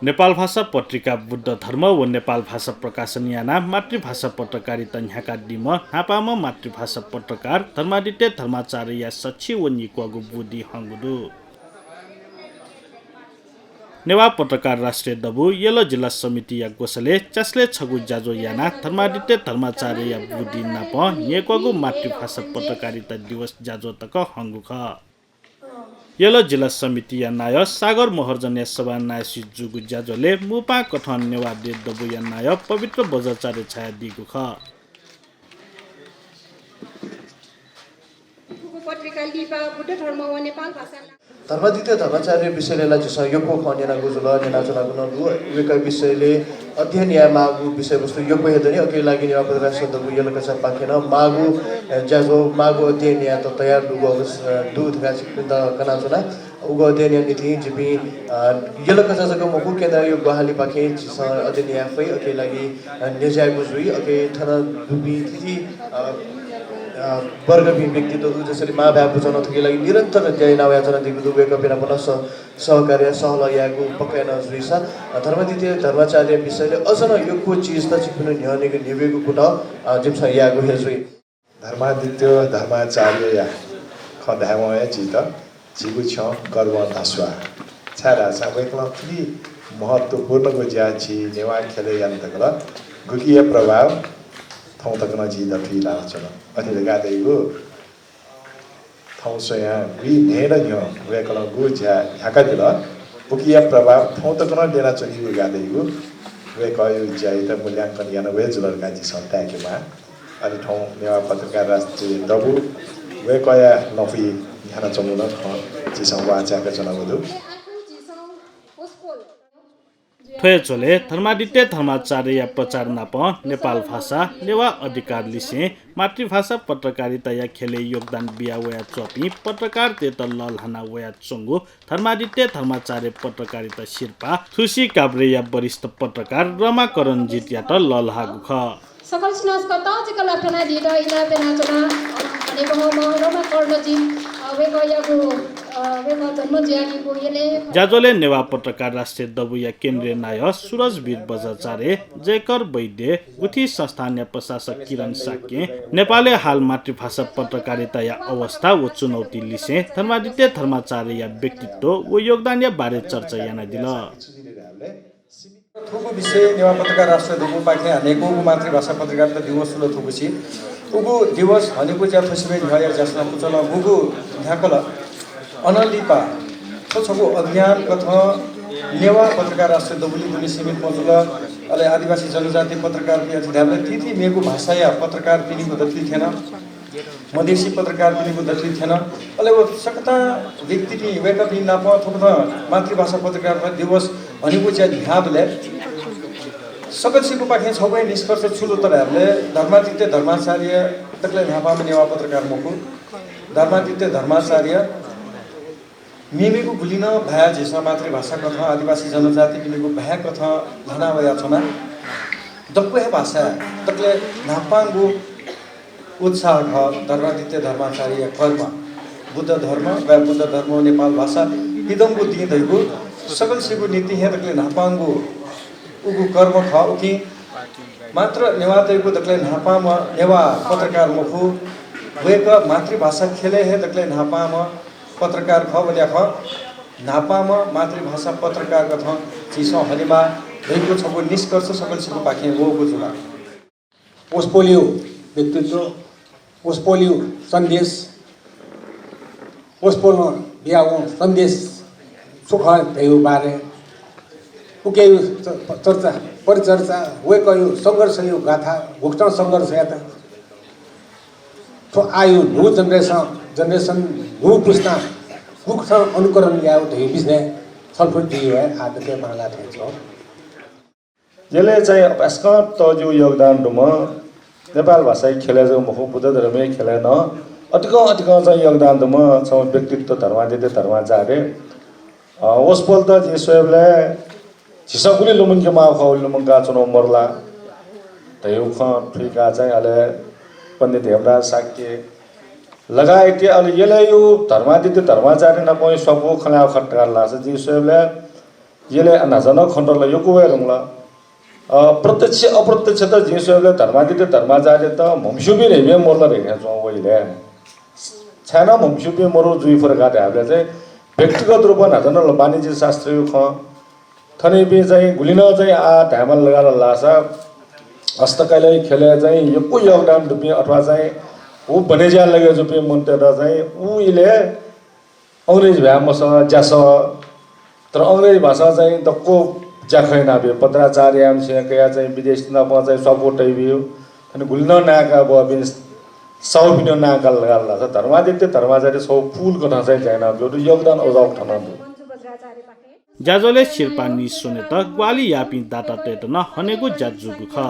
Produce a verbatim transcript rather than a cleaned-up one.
नेपाल भाषा पत्रिका बुद्ध धर्म व नेपाल भाषा प्रकाशन यानाः मातृभाषा पत्रकारिता न्ह्याकादीम्ह न्हापांम्ह मातृभाषा पत्रकार धर्मादित्य धर्माचार्यया सछि व निक्वःगु बुँदि हंगु दु। नेवाः पत्रकार राष्ट्रिय दबू यल जिल्ला समितिया ग्वसालय् च्यासलय् छगू ज्याझ्वः यानाः धर्मादित्य धर्माचार्यया बुँदि नाप न्यय्क्वःगु मातृभाषा पत्रकारिता दिवस ज्याझ्वः तक हंगु खः। यल जिल्ला समितिया नायः सागर महर्जनया सभानायःसित जूगु ज्याझ्वलय् मुपां कथं नेवाः देय् दबूया नायः पवित्र बज्राचार्य झायादीगु खः। थुगु पत्रिका लिपा बुद्ध धर्म व नेपाल भाषा धर्मादित्य धर्माचार्य विषयलय् ला झीसं यक्व खँ न्यनागु जुल, न्यनाच्वनागु नं दु। वय्कः विषयलय् अध्ययन यायेमाःगु विषयवस्तु यक्व हे दनि। अके लागि नेवाः पत्रकार राष्ट्रिय दबू यलकचापाखें नं माःगु, अ, ज्याझ्वः, माःगु अध्ययन यायेत तयार दुगु अवस्था दु धकाः छिकपिन्त कनाच्वना। उगु अध्ययनया निंतिं जिपिं, अ, यलकचा जक मखु, केन्द्रया ग्वाहालिपाखें झीसं अध्ययन याये फइ। अके लागि, अ, न्ह्यज्यायेगु जुइ। अके थन दुपिं थीथी, अ, अ, वर्गपिं व्यक्तित्व दु, जसरी मांभाय् पुचः नं थुकिया लागि निरन्तर ज्या याना वयाच्वनादीगु दु। वय्कःपिं नाप नं स-, सहकार्य सहलह यायेगु पक्का याना जुइसा, अ, धर्मादित्य धर्माचार्य विषयलय् अझ नं यक्व चिज त छिकपिनि न्ह्यःने न्ह्यब्वयेगु कुतः, अ, जिमिसं यायेगु हे जुइ। धर्मादित्य धर्माचार्यया खँ धायेवं हे झीत झीगु छ्यं गर्वं धस्वाः, छाय्धाःसा वय्कलं थुलि महत्त्वपूर्णगु ज्या झी नेवाः ख्यलय् यानातःगु ला, गुकिया प्रभाव थौं तक नं झी दथुइ लानाच्वन। अथे धकाः धइगु थौं स्वयां गुलि न्हय्दँ न्ह्यः वय्कलं गु ज्या न्ह्याकादिल, उकिया प्रभाव थौं तक नं ल्यनाच्वनीगु धकाः धइगु वय्कःया ज्यायात मूल्यांकन याना वये जुल धकाः झीसं ताय्केमाः। अले थौं नेवाः पत्रकार राष्ट्रिय दबू वय्कःया लँपुइ न्ह्यानाच्वंगु नं खँ झीसं वाःचाय्काच्वनागु दु। थ्व हे झ्वलय् धर्मादित्य धर्माचार्यया प्रचार नाप नेपाल भाषा, नेवाः अधिकार लिसें मातृभाषा पत्रकारिताया ख्यलय् योगदान बिया वयाच्वंपिं पत्रकारतय्त लःल्हाना वयाच्वंगु धर्मादित्य धर्माचार्य पत्रकारिता सिरपाः थुसी काभ्रेया वरिष्ठ पत्रकार रमा करणजितयात लःल्हाःगु खः। सकलसिनं सकतां जिक लाफ्यानादीत इनाप यानाच्वना। अ, हनेबहःम्ह रमा करणजित, अ, वय्कःयागु, अ, वय्कः जन्म जुयादीगु यलय् ज्याझ्वलय् नेवाः पत्रकार राष्ट्रिय दबूया केन्द्रीय नायः सुरजवीर बज्राचार्य, जयकर वैद्य, गुथि संस्थानया प्रशासक किरण शाक्यं नेपालय् हाल मातृभाषा पत्रकारिताया अवस्था व चुनौती लिसें धर्मादित्य धर्माचार्यया व्यक्तित्व व योगदानया बारे चर्चा यानादिल। थुगु विषय नेवाः पत्रकार राष्ट्रिय दबूपाखें हनेकूगु मातृभाषा पत्रकारिता दिवस जुल थुगुसी। उगु दिवस हनेकू ज्या थ्व सिबय् न्ह्यःया ज्यासना पुचलं गुगु न्ह्याकल। अनं लिपा थ्व छगू अभियान कथं नेवाः पत्रकार राष्ट्रिय दबूलिइ दुने सीमित मजुल। अले आदिवासी जनजाति पत्रकारपिं अथे धायेबलय् थीथी मेगु भाषाया पत्रकारपिनिगु दथुइ थ्यन। मधेसी पत्रकारपिनिगु दथुइ थ्यन। अले व सकतां व्यक्तिपिं वय्कःपिं नाप थुकथं मातृभाषा पत्रकारिता दिवस हनेकू ज्या न्ह्याबलय् सकलसिगुपाखें छगू हे निष्कर्ष छु लुत धायेबलय् धर्मादित्य धर्माचार्य दकलय् न्हापांम्ह नेवाः पत्रकार मखु। धर्मादित्य धर्माचार्य मेमेगु गुलि नं भाय् झीसं मातृभाषा कथं आदिवासी जनजातिपिनिगु भाय् कथं ल्हाना वयाच्वना। दक्व हे भाषाय् दकलय् न्हापांगु उत्साह खः धर्मादित्य धर्माचार्यया कर्म। बुद्ध धर्म वा बुद्ध धर्म नेपाल भाषा पिदंगु दिं धइगु सकलसिगु निंतिं हे दकलय् न्हापांगु उगु कर्म खः। उकिं मात्र नेवाःतय्गु दकलय् न्हापांम्ह नेवाः पत्रकार मखु, वय्कः मातृभाषा ख्यलय् हे दकलय् न्हापांम्ह पत्रकार खः। व ल्याखं न्हापांम्ह मातृभाषा पत्रकार कथं झीसं हनेमाः धइगु छगू निष्कर्ष सकलसिगुपाखें वःगु जुल। वसपोलया व्यक्तित्व, वसपोलया सन्देश, वसपोलं बियावं सन्देश छु खः धइगु बारे उकिया च-, चर्चा, परिचर्चा, वय्कःया संघर्षया गाथा, गुकथं संघर्ष यात, थ्व आःया न्हू generation, generation न्हू पुस्तां गुकथं अनुकरण यायेगु धइगु विषयय् छलफल जुइ वये आः दकलय् बांलाः थें च्वं। यलय् चाहिँ अपाय्सकं तःजिगु योगदान दुम्ह, नेपाल भाषाया ख्यलय् जक मखु, बुद्ध धर्मया ख्यलय् नं अतिकं अतिकं चाहिँ योगदान दुम्ह छम्ह व्यक्तित्व धर्मादित्य धर्माचार्य। अ, वसपोलत जिं स्वयेबलय् झीसं गुलि लुमंके माःगु खः, उलि लुमंकाच्वनागु मदु ला धइगु खँ थुइकाः चाहिँ अले पण्डित हेमराज शाक्य लगायत अले यलय्या धर्मादित्य धर्माचार्य नापं स्वापू खँ ल्हायेगु खः धकाः धाःसा जिं स्वयेबलय् यलय् न्हाचः नं खँ ल्हानाः यक्व वये धुंकल। अ, प्रत्यक्ष अप्रत्यक्षतः जिं स्वयेबलय् धर्मादित्य धर्माचार्यत म्हमस्यूपिं न्ह्यइपुसे मरु ला धइथें च्वं वइलय्। छाय् नं म्हमस्यूपिं मरु जुइ फु धकाः धायेबलय् चाहिँ व्यक्तिगत रूपं न्हाचः नं वाणिज्य शास्त्रया खँ थनिपिं चाहिँ गुलि नं चाहिँ आः धायेमाल धकाः धाःसा हस्तकला ख्यलय् चाहिँ यक्व योगदान दुपिं अथवा चाहिँ व वाणिज्य लगय् जूपिं मनूतय्त चाहिँ उ इलय् अंग्रेजी भाय् मसः, ज्यासः, तर अंग्रेजी भाषां चाहिँ दक्व ज्याखँ यानाबियो। पत्राचार याय्म्हसिनं कयाः चाहिँ विदेशी नाप चाहिँ स्वापू तयाबियो। थन गुलि नं नाय्का ब्वःपिं साहुपिनिगु नां काल धकाः धाःसा धर्मादित्य धर्माचार्य छगू पुल कथं चाहिँ ज्या यानाबियो। थ्व योगदान अज्याःगु थन दु। ज्याझ्वलय् सिरपाः निस्वनेत ग्वाहालि याःपिं दातातय्त नं हनेगु ज्या जूगु खः।